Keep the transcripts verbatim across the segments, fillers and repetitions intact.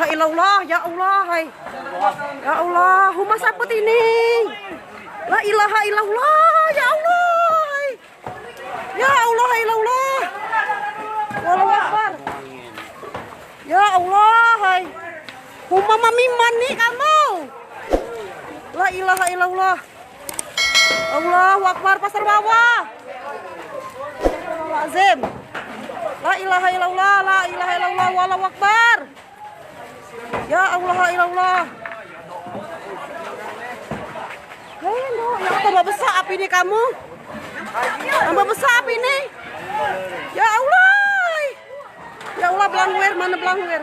Ilallah, ya Allah, hai. Ya Allah, rumah siapa ini? La ilaha illallah, ya Allah, hai. Ya Allah, ilallah. Allahu Akbar. Ya Allah, hai. Rumah Mamiman ni kamu. La ilaha illallah. Allahu Akbar, Pasar Bawah. Azim. La ilaha illallah, la ilaha illallah, wallahu akbar. Ya Allah, ya Allah. Hei, no, ya tambah besar api ni kamu. Tambah besar api ni. Ya Allah. Ya Allah, belangwer, mana belangwer?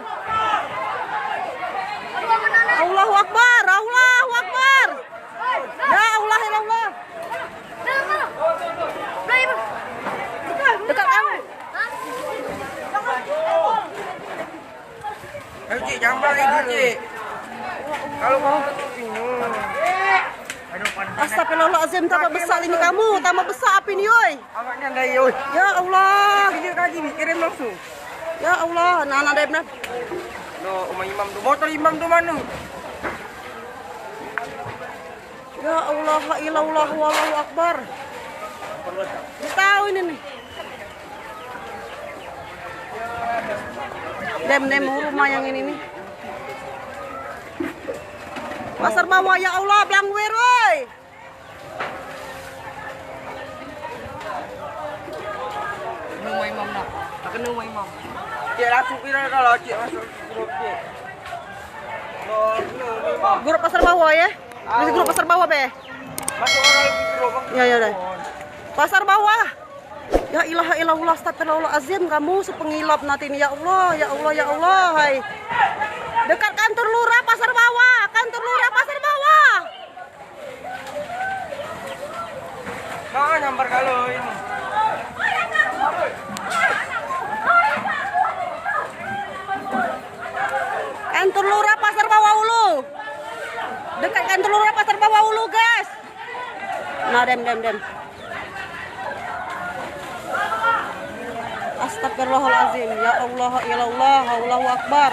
Allahu Akbar, Allahu Akbar. Ya Allah, ya Allah. Dekat kamu. Ayo, Cik, jambar ni, Cik. Kalau mau, bingung. Astagfirullahalazim, tambah besar ini kamu, tambah besar api ni, oi. Awaknya enggak, oi. Ya Allah. Video tadi, Mi, kirim langsung. Ya Allah, nah, nah, Dep, nah. No, rumah imam tu, motor imam tu mana? Ya Allah, la ilaha illallah, wallahu akbar. Dia tahu ini nih. Dem, dem, rumah yang ini nih. Pasar Bawah, ya Allah, belangwer, woi. Ini rumah imam nah. Aku ni rumah imam. Cik, langsung viral kalau Cik masuk grup, Cik. Grup Pasar Bawah, ya? Masih grup Pasar Bawah, be? Masuk orang grup, Bang. Ya, ya, deh. Pasar Bawah. Ya ilaha illallah, astagfirullahalazim, kamu sepengilap nanti ni, ya Allah, ya Allah, ya Allah, hai. Dekat kantor lurah Pasar Bawah, kantor lurah Pasar Bawah. Nah, nyambar kalau ini. Kantor lurah Pasar Bawah Ulu. Dekat kantor lurah Pasar Bawah Ulu, guys. Nah, dem, dem, dem. Astagfirullahalazim. Ya Allah, ya Allah, Allahu Akbar.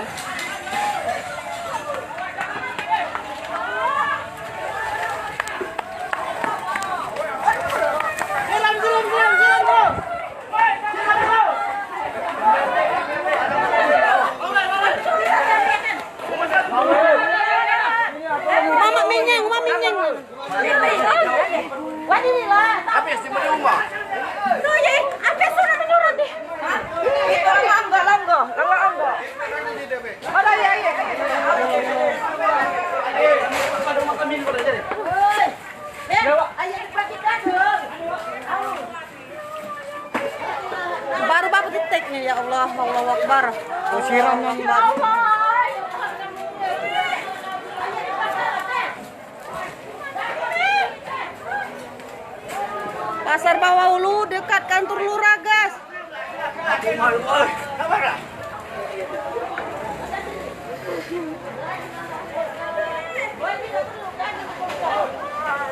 Mamak minyeng, mamak minyeng. Habis di rumah. Tuh, ya, habis suruh menurun deh. Itu langga, langga, langga, langga. Mana ya, ya? Ayo, diperhatikan, dong. Baru berapa detik nih, ya Allah, Allahu Akbar. Siram yang baru. Pasar Bawah Ulu dekat kantor lurah, guys.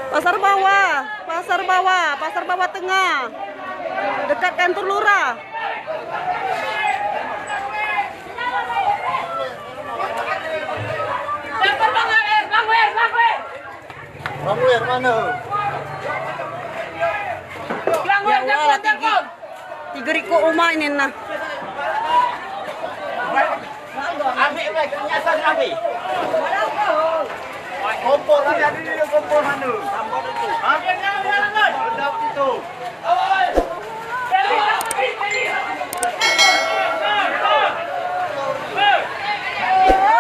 Pasar Bawah, Pasar Bawah, Pasar Bawah Tengah. Dekat kantor lurah. Langwer, mana? Ya Allah, tinggi. Tiga riku rumah ini nah. Ambil baik, nyasar ambil. Kompor, ada di kompor mana? Hah? Sedap itu.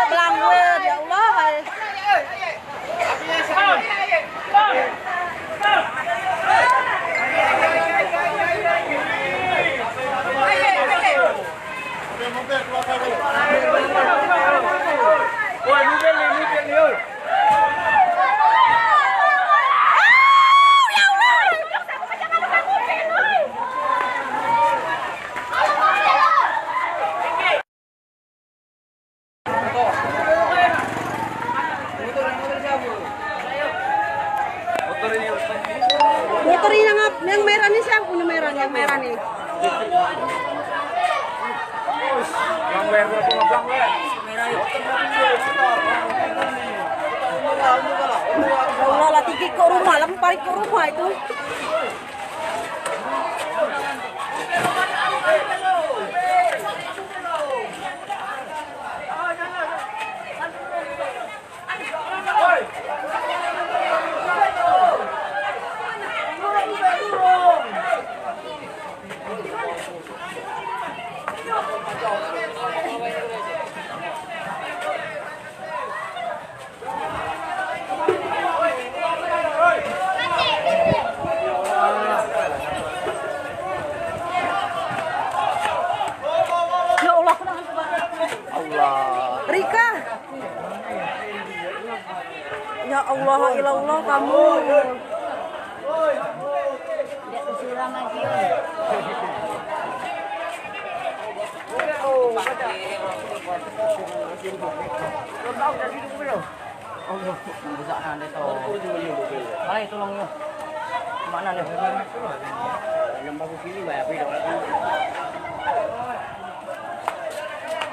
Belangwer, ya Allah, hai. Motor ini yang, yang merah ni siapa punya merah ni? Yang merah ni. Yang merah berapa, Bang? Ya Allah, lah tiga ikok rumah, lah empat ikok rumah itu. Ya Allah. Rika. Ya Allah, ilallah kamu. Mari, tolong, yo. Mana dia?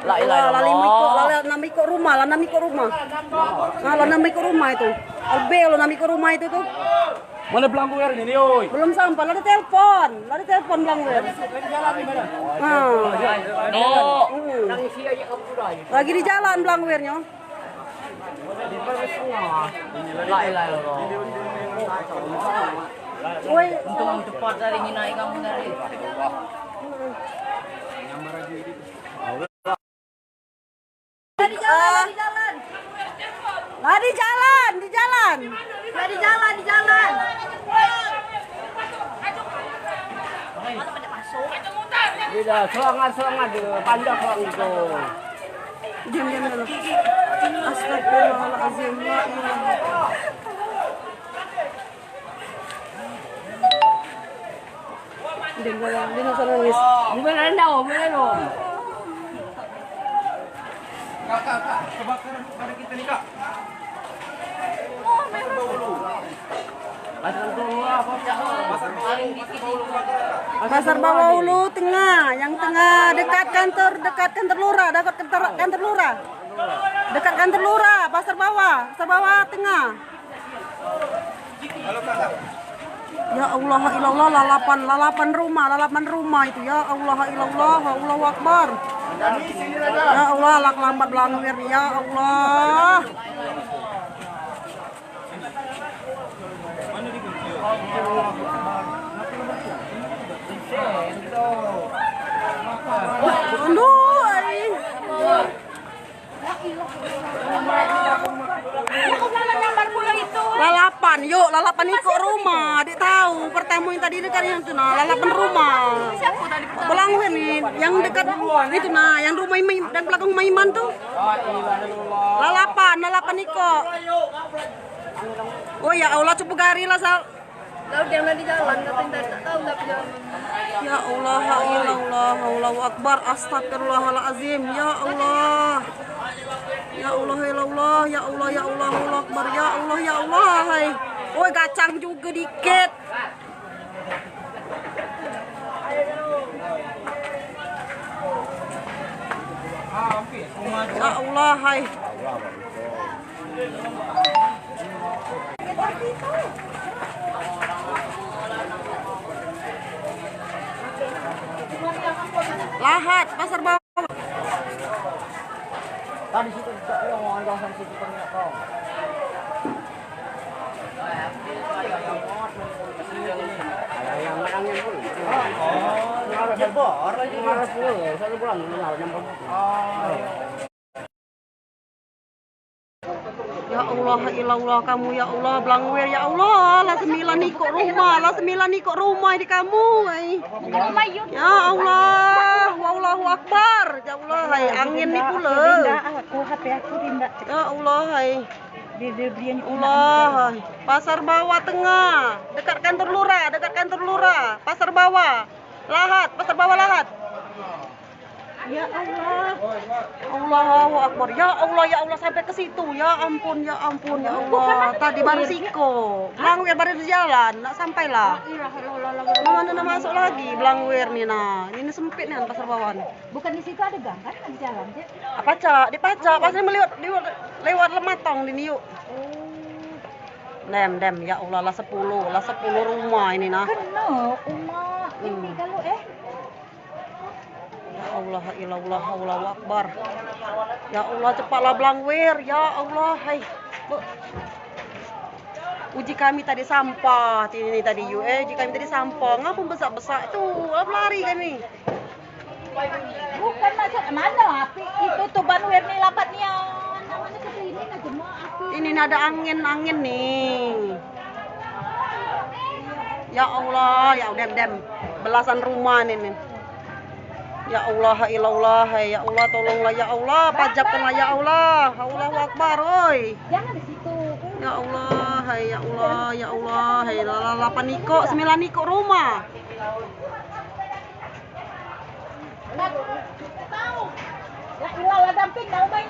La ilaha illallah. Lah, lima ikok, lah, lah, enam ikok rumah, lah, enam ikok rumah. Nah, lah, enam ikok rumah itu. Lebih, lah, enam ikok rumah itu tuh. Mana Belang Wer ini, oi? Belum sampai, lah, ada telepon. Lah, ada telepon Belang Wer. Nah. No. Hmm. Lagi di jalan Belang Wernyo. La ilaha illallah. Woi, untung cepat dari nginai kamu tadi. Lah di jalan, lah di jalan. Lah di jalan, di jalan. Lah di jalan, di jalan. Beda, serangan, serangan, dia panjang serangan itu. Diam, diam dulu. Astagfirullahalazim. La ilaha. Diam, diam, diam, diam, diam. Bukan anda, bukan anda. Kak, kak, kak, kebakaran pada kita ni, kak. Pasar Bawah Ulu tengah, yang tengah dekat kantor, dekat kantor lurah, dekat kantor, kantor lurah. Dekat kantor lurah, Pasar Bawah, Pasar Bawah tengah. Ya Allah, ilallah, lalapan, lalapan rumah, lalapan rumah itu. Ya Allah, ilallah, Allahu Akbar. Ya Allah, lah kelambat Belang Wer, ya Allah. Aduh, ai. Lalapan, yuk, lalapan ikok rumah. Dik tahu, pertama yang tadi dekat yang tu nah, lalapan rumah. Belang Wer ni, yang dekat itu nah, yang rumah Iman dan belakang rumah Iman tu. Lalapan, lalapan ikok. Oh ya Allah, cuba gari lah, Sal. Lah, dia mah di jalan, katanya tak tahu tapi jalan. Ya Allah, la ilaha illallah, Allahu Akbar, astagfirullahalazim. Ya Allah. Ya Allah, ya Allah, ya Allah, ya Allah, Allahu Akbar. Ya Allah, ya Allah, hai. Oi, gacang juga dikit. Ya Allah, hai. Lahat, Pasar Bawah. Tadi situ juga yang mau anggasan situ kan, ya, Bang. Yang menangnya pun. Oh, ngarep bor lagi. Ngarep pun, satu bulan, ngarep nyampe. Oh. Ya Allah, ilallah kamu, ya Allah, Belang Wer, ya Allah, lah sembilan ikok rumah, lah sembilan ikok rumah di kamu, ai. Ya Allah, wallahu akbar, ya Allah, ai, angin ni pula. Aku, H P aku pindah. Ya Allah, ai. Dia, dia beliin. Allah, ai. Pasar Bawah Tengah, dekat kantor lurah, dekat kantor lurah, Pasar Bawah. Lahat, Pasar Bawah Lahat. Ya Allah. Allahu Akbar. Ya Allah, ya Allah, sampai ke situ. Ya ampun, ya ampun, ya Allah. Tadi baru siko. Blangwir baru di jalan, nak sampai lah. Mana nak masuk lagi Blangwir ni nah. Ini sempit ni pasar bawah ni. Bukan di situ ada gang kan, di jalan je. Pacak, dipacak. Pasti meliwat, lewat Lematong di niuk. Oh. Dem, dem, ya Allah, lah sepuluh, lah sepuluh rumah ini nah. Kena umak ini kalau eh. Ya Allah, ilallah, Allahu Akbar. Ya Allah, cepatlah Blangwir. Ya Allah, hai. Uji kami tadi sampah, ini tadi yu, eh, uji kami tadi sampah. Ngapa besak-besak tu? Apa lari kami? Bukan maksud mana api itu tuh ban Wirni lambat nian. Namanya seperti ini lah cuma api. Ini ada angin, angin nih. Ya Allah, ya dem dem. Belasan rumah nih, nih. Ya Allah, ilallah, hai ya Allah, tolonglah ya Allah, pajapkanlah ya Allah. Allahu Akbar, oi. Jangan di situ. Ya Allah, hai ya Allah, ya Allah, hai la la lapan iko, sembilan iko rumah. Ya ilah lah damping dah ubai.